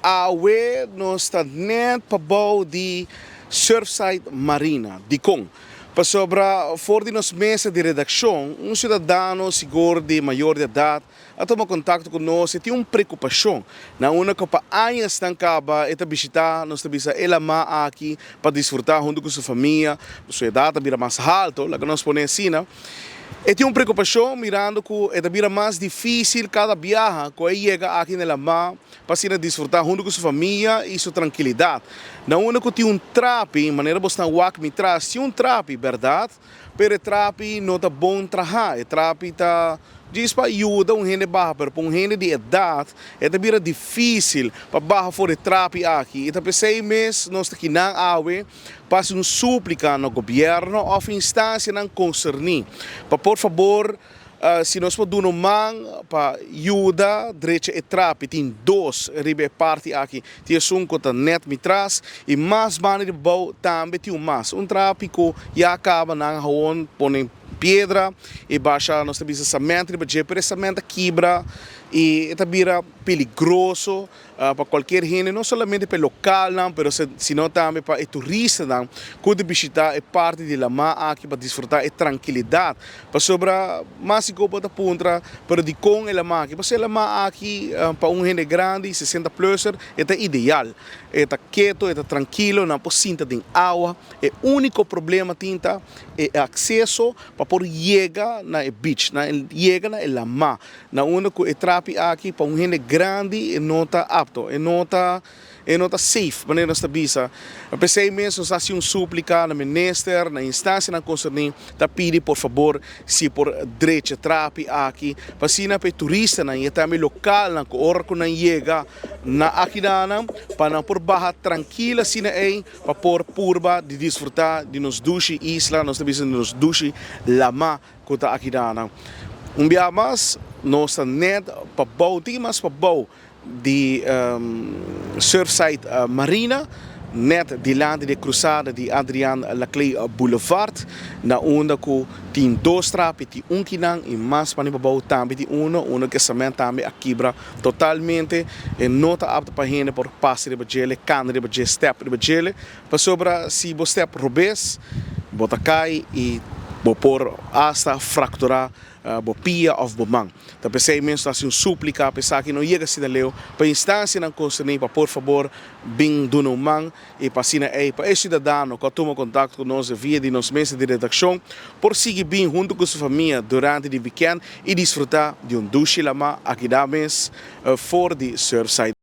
Awe nos ta net pabou di Surfside Marina. Dikon? Pasobra for di nos mesa di redakshon, un siudadano sigur di mayor di edat a tuma kontakto ku nos i tin un preokupashon na unda ku pa añasnan kaba e ta bishitá, nos ta bisa, e lamá aki pa disfrutá huntu ku su famia. Su edat a bira mas haltu, laga nos pone asina. E tin un preokupashon mirando ku e ta bira mas difísil kada biaha ku e yega aki na e lamá pa asina disfrutá huntu ku su famia i su trankilidat. Na unda ku tin un trapi, manera bo stan wak mi tras, tin un trapi, bèrdat, pero e trapi no ta bon trahá. E trapi ta djis pa yuda un hende baha, pero pa un hende di edat e ta bira difísil pa baha for e trapi aki. I ta p'esei mes nos ta kinan awe pa hasi un súplika na gobièrnu òf instansianan konserní pa por fabor Si nos por duna un man pa yuda drecha e trapi, tin dos riba e parti aki, tin esun ku ta nèt mi tras i mas banda di bou tambe tin un mas. Un trapi ku ya kaba nan hawon pone piedra i basha nos ta bisa samènt riba dje, pero e samènt ta kibra i e ta bira peligroso. Pa cualkier hende, no solamente pa e localnan, pero sino tambe pa e turistanan cu ta bishita e parti di lama aki pa disfruta e trankilidad. Pasobra mas di bo ta puntra, pero dicon e lama aki? Pasobra e lama aki pa un hende grandi, sesenta pluser, e ta ideal. E ta keto, e ta trankilo, nan por sinta den awa. E unico problema tin ta e acceso pa por yega na e beach, na yega na e lama. Na unda ku e trapi aki pa un hende grandi e no ta apto, e no ta e no ta safe manera nos ta bisa. P'esei mes nos a hasi un suplika na minister, na instansianan konserní ta pidi por fabor si por drecha e trapi aki pa asina pa e turistanan i e tambe lokalnan ku ora ku nan yega na akidanan pa nan por baha trankil asina ei pa por purba di disfrutá di nos dushi isla, nos ta bisa di nos dushi lama. Ku ta akidanan. Un bia mas nos ta net pa bou, tin mas pa bou di Surfside Marina, net dilanti di e krusada di Adriaan Laclé Boulevard, na unda ku tin dos trapi, tin un kinan i mas pani pa bou tambe tin uno, uno ku e cement tambe a kibra totalmente, e no ta apto pa hende por pasa riba djele, kanda riba dje, step riba djele. Pasobra si bo step robes, bo ta kai i bo por asta frakturá bo pia òf bo man. Ta p'esei mes ta hasi un súplika pa esaki no yega asina leu, pa instansianan konserní pa por fabor bin duna un man i pa asina ei pa e siudadano ku a tuma kontakto ku nos via di nos mesa di redakshon por sigui bin huntu ku su famia durante di wikènt i disfrutá di un dushi lamá akidat mes for di Surfside.